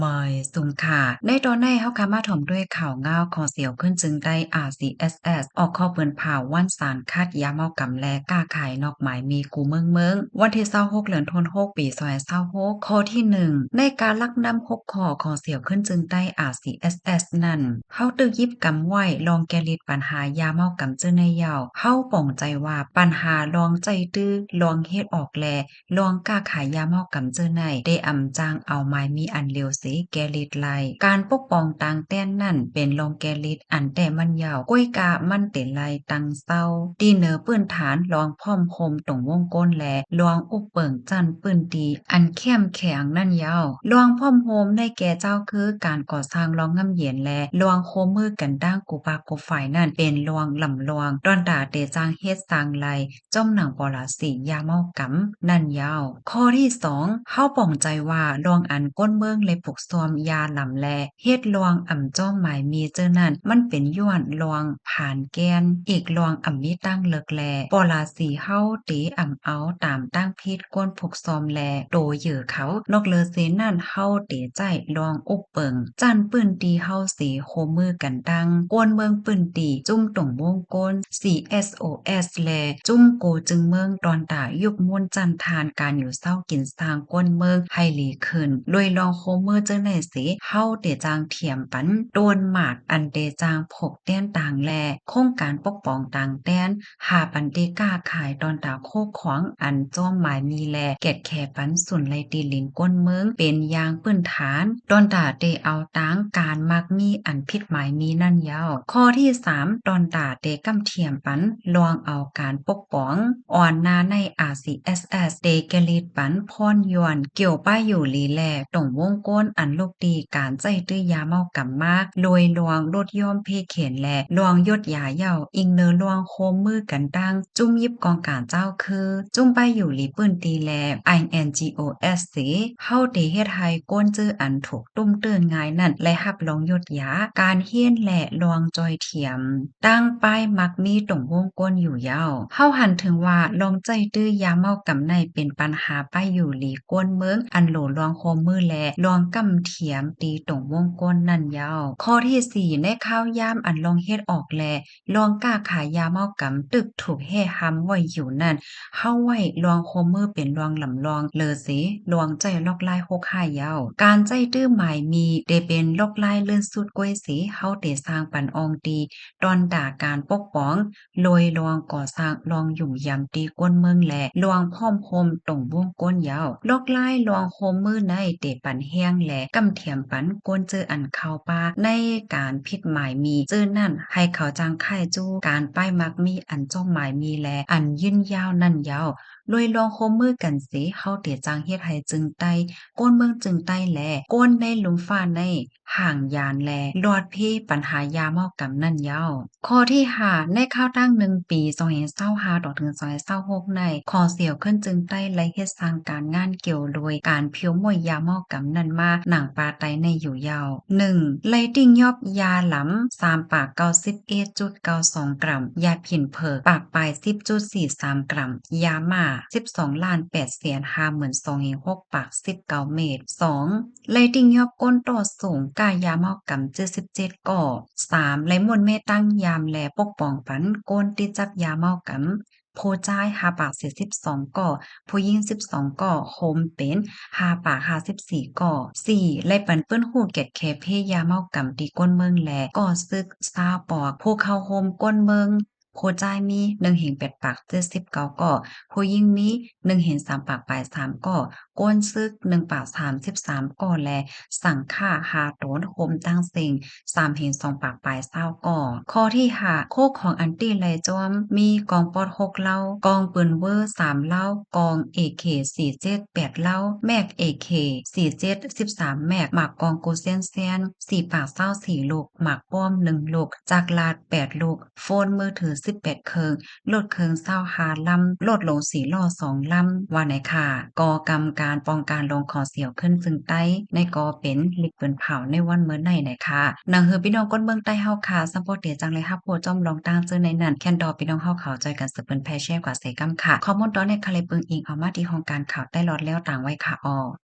ມາຍສຸມຄ່າ. ໃນຕອນໃນເຮົາກະມາຖົມດ້ວຍຂ່າວງາວຂອງສຽວຂຶ້ນຈຶ່ງໄດ້ ອາ ຊີ ເອສ ເອສ ອອກຂໍ້ເຕືອນພາວວັນສານຂັດຢາເມົາກຳ ແລະ ຄ້າຂາຍນອກໝາຍມີຄູ່ເມືອງເມືອງ ວັນທີຊາວຫົກ ເດືອນທັນວາ ປີສອງພັນຊາວຫົກ. ຂໍ້ທີໜຶ່ງ ໃນການຫຼັກນຳຫົກຂໍ້ຂອງສຽວຂຶ້ນຈຶ່ງໄດ້ ອາ ຊີ ເອສ ເອສ ນັ້ນ ເຮົາຖືກຫຍິບກຳໄວ້ລອງແກ້ລິດບັນຫາຢາເມົາກຳເຈີໃນເຍົາວ. ເຮົາປອງໃຈວ່າບັນຫາລອງໃຊ້ຕື້, ລອງເຮັດອອກ ແລະ ລອງຄ້າຂາຍຢາເມົາກຳເຈີໃນ ແຕ່ອຳຈັ່ງເອົາໝາຍມີອັນລຽວເສແກ້ລິດໄລ່. ການປົກປ້ອງຕ່າງແດນນັ້ນເປັນລອງແກ້ລິດອັນແຕ່ມັນເຍົາວ, ກ້ວຍກາມັນເຕັນໄລ່ຕັ້ງເຊົາ ທີ່ເນີພື້ນຖານລອງພ້ອມໂຮມຕົງວົງກົ້ນ ແລະ ລອງອຸບເປິງຊັ້ນພື້ນທີ່ອັນເຂັ້ມແຂງນັ້ນເຍົາວ. ລອງພ້ອມໂຮມໄດ້ແກ່ເຈົ້າຄືການກໍ່ສ້າງລອງງາມເຢັນ ແລະ ລອງໂຮມມືກັນດັ່ງກູປາກູຝ່າຍນັ້ນເປັນລອງລຳລອງ ດອນຕາເຕຈັ່ງເຮັດສ້າງໄລ່ ຈົ່ມໜັງປໍລາສີຢາເມົາກຳນັ້ນເຍົາວ. ຂໍ້ທີສອງ ເຮົາປອງໃຈວ່າລອງອັນກົ້ນເມືອງໄລ່ປຸກຊອມຢາລຳ ແລະ ເຮັດລອງອຳຈ້ອມໝາຍມີເຈີນັ້ນ ມັນເປັນຍ້ອນລອງຜ່ານແກ່ນ ອີກລອງອຳມີຕັ້ງເລິກ ແລະ ປໍລາສີເຮົາເຕອຳເອົາຕາມຕັ້ງຜິດ ກ້ນຜຸກຊອມ ແລະ ໂຕເຢີເຂົາ. ນອກເຫຼືອເສນັ້ນ ເຮົາເຕໃຊ້ລອງອຸບເປິງຊັ້ນພື້ນທີ່ເຮົາເສ ໂຮມມືກັນດັ່ງ ກ້ນເມືອງພື້ນທີ່, ຈຸ້ມຕົງວົງກົ້ນ, ຊີ ເອສ ໂອ ເອສ ແລະ ຈຸ້ມໂກຈຶ່ງເມືອງ ດອນຕາຍຸກໝູນຈັ່ນທານການຢູ່ເຊົາກິນຊ່າງກ້ນເມືອງໃຫ້ດີຂຶ້ນ. ໂດຍລອງໂຮມມືເຈີໃນເສ ເຮົາເຕຈ້າງຖຽມປັນໂຕນໝາກອັນເຕຈ້າງຜົກແຕ່ນຕ່າງ ແລະ ໂຄງການປົກປ້ອງຕ່າງແດນ ຫາປັນທີ່ຄ້າຂາຍ ດອນຕາໂຄຂອງອັນຈ້ອມໝາຍມີ ແລະ ແກດແຂປັນສູນໄລ່ຕີລິງກົ້ນເມືອງເປັນຢ່າງພື້ນຖານ ດອນຕາເຕເອົາຕາງການມັກມີອັນຜິດໝາຍມີນັ້ນເຍົາວ. ຂໍ້ທີສາມ ດອນຕາເຕກຳຖຽມປັນລອງເອົາການປົກປ້ອງອອນໜ້າໃນ ອາ ຊີ ເອສ ເອສ ເຕແກລິດປັນພອນຢວນ ກ່ຽວປ້າຍຢູ່ລີ ແລະ ຕົງວົງກົ້ນອັນລຸກຕີການໃຊ້ຕື້ຢາເມົາກຳມາ ໂດຍລອງລົດຢ່ອມເພເຂັນ ແລະ ລອງຢົດຢາເຍົາວ ອີງເນີລອງໂຮມມືກັນດັ່ງ ຈຸ້ມຫຍິບກອງການເຈົ້າຄື ຈຸ້ມປ້າຍຢູ່ລີພື້ນທີ່ ແລະ ໄອ ເອັນ ຈີ ໂອ ເອສ ເສ ເຮົາເຕເຮັດໃຫ້ກົ້ນເຈີອັນຖືກຕຸ້ມເຕີງງ່າຍນັ້ນໄດ້ຮັບລອງຢົດຢາ ການຮຽນ ແລະ ລອງຈ່ອຍຖຽມ ຕັ້ງປ້າຍມັກມີຕົງວົງກົ້ນຢູ່ເຍົາວ. ເຮົາຫັນເຖິງວ່າລອງໃຊ້ຕື້ຢາເມົາກຳໃນເປັນບັນຫາປ້າຍຢູ່ລີກ້ນເມືອງ ອັນໂຫຼລອງໂຮມມື ແລະ ລອງກຳຖຽມຕີຕົງວົງກົ້ນນັ້ນເຍົາວ. ຂໍ້ທີສີ່ ໃນຄາວຍາມອັນລອງເຮັດອອກ ແລະ ລອງຄ້າຂາຍຢາເມົາກຳຕຶກຖືກແຮ່ຫ້າມໄວ້ຢູ່ນັ້ນ ເຮົາໄວ້ລອງໂຮມມືເປັນລອງລຳລອງເລີເສ ລອງໃຊ້ລອກລາຍຫົກຫ້າເຍົາວ. ການໃຊ້ຕື້ໝາຍມີເດເປັນລອກລາຍເລື່ອນສຸດກ້ວຍເສ ເຮົາເຕສ້າງປັນອ່ອງຕີ ດອນຕາການປົກປ້ອງ ໂດຍລອງກໍ່ສ້າງລອງຫຍຸ່ມຢຳຕີກົ້ນເມືອງ ແລະ ລອງພ້ອມໂຮມຕົງວົງກົ້ນເຍົາວ. ລອກລາຍລອງໂຮມມືໃນເຕປັນແຮງ ແລະ ກຳຖຽມປັນກົ້ນເຈີອັນເຂົ້າປ່າໃນການຜິດໝາຍມີເຈີນັ້ນ ໃຫ້ເຂົາຈັ່ງຄ້າຍຈູການປ້າຍມັກມີອັນຈ້ອມໝາຍມີ ແລະ ອັນຍືນຍາວນັ້ນເຍົາວ. ໂດຍລອງໂຮມມືກັນເສ ເຮົາເຕຈັ່ງເຮັດໃຫ້ຈຶ່ງໃຕ້ ກົ້ນເມືອງຈຶ່ງໃຕ້ ແລະ ກົ້ນໃນລຸ່ມຟ້າໃນ ຫາງຍານ ແລະ ລອດເພບັນຫາຢາເມົາກຳນັ້ນເຍົາວ. ຂໍ້ທີຫ້າ ໃນຄາວຕັ້ງໜຶ່ງປີ ສອງພັນຊາວຫ້າ ຕໍ່ເຖິງ ສອງພັນຊາວຫົກ ໃນ ຂອງສຽວຂຶ້ນຈຶ່ງໃຕ້ໄດ້ເຮັດສ້າງການງານກ່ຽວໂດຍການຜິວໝວຍຢາເມົາກຳນັ້ນມາໜັງປາໄຕໃນຢູ່ເຍົາວ. ໜຶ່ງ ໄດ້ຕິງຍອບຢາລຳ ສາມປາກເກົ້າສິບເອັດຈຸດເກົ້າສອງກຣາມ, ຢາຜິນເຜີກ ປາກປາຍສິບຈຸດສີ່ສາມກຣາມ, ຢາມ້າ ສິບສອງລ້ານແປດແສນຫ້າໝື່ນສອງພັນຫົກປາກສິບເກົ້າເມັດ. ສອງ ໄດ້ຕິງຍອບກົ້ນຕໍ່ສູງຄ້າຢາເມົາກຳ ເຈັດສິບເຈັດກໍ. ສາມ ໄດ້ມ້ວນແມ່ຕັ້ງຢາມ ແລະ ປົກປ້ອງປັນກົ້ນຕິດຈັບຢາເມົາກຳ ຜູ້ຊາຍ ຫ້າປາກສີ່ສິບສອງກໍ, ຜູ້ຍິງ ສິບສອງກໍ, ໂຮມເປັນ ຫ້າປາກຫ້າສິບສີ່ກໍ. ສີ່ ໄດ້ປັນເປີ້ນຮູ້ແກດແຂເພຢາເມົາກຳຕີກົ້ນເມືອງ ແລະ ກໍຊຶກ ຊາວປອກ, ຜູ້ເຂົ້າໂຮມກົ້ນເມືອງ ຜູ້ຊາຍມີ ໜຶ່ງພັນແປດປາກເຈັດສິບເກົ້າກໍ, ຜູ້ຍິງມີ ໜຶ່ງພັນສາມປາກປາຍສາມກໍ, ກ້ນຊຶກ ໜຶ່ງປາກສາມສິບສາມກໍ ແລະ ສັງຂະຫ້າໂຕນ ໂຮມທັງເສັງ ສາມພັນສອງປາກປາຍຊາວກໍ. ຂໍ້ທີຫ້າ ໂຄຂອງອັນຕິໄລຈອມ ມີກອງປອດຫົກເຫຼົ່າ, ກອງປືນເວີສາມເຫຼົ່າ, ກອງເອເຄສີ່ເຈັດແປດເຫຼົ່າ, ແມັກເອເຄສີ່ເຈັດສິບສາມແມັກ, ໝາກກອງກູເຊນແຊນ ສີ່ປາກຊາວສີ່ລູກ, ໝາກປ້ອມໜຶ່ງລູກ, ຈັກລາດແປດລູກ, ໂຟນມືຖືສິບແປດເຄື່ອງ, ລົດເຄື່ອງຊາວຫ້າລຳ, ລົດໂລງສີ່ລໍ້ສອງລຳ ວ່າໃນຄ່າ. ກໍກຳການປ້ອງກັນລົງຂອງສຽວຂຶ້ນຈຶ່ງໃຕ້ ໃນກໍເປັນລິກປືນເຜົາໃນວັນມື້ໃນໃນຄ່າ. ໜັງເຮືອພີ່ນ້ອງຄົນເມືອງໃຕ້ເຮົາຄ່າ ສຳພອດເດຈັ່ງໄດ້ຮັບຮູ້ຈົ່ມລອງຕັ້ງຊື່ໃນນັ້ນ ແຄ້ນຕໍ່ພີ່ນ້ອງເຮົາເຂົາ ຊ່ອຍກັນສືບເຜີຍແຜ່ແຊກວ່າເສກຳຄ່າ. ຂໍ້ມູນຕອນນີ້ຂ້າໄດ້ເບິ່ງອີງເອົາມາທີ່ຫ້ອງການຂ່າວໃຕ້ລອດແລ້ວຕາງໄວ້ຄ່າ.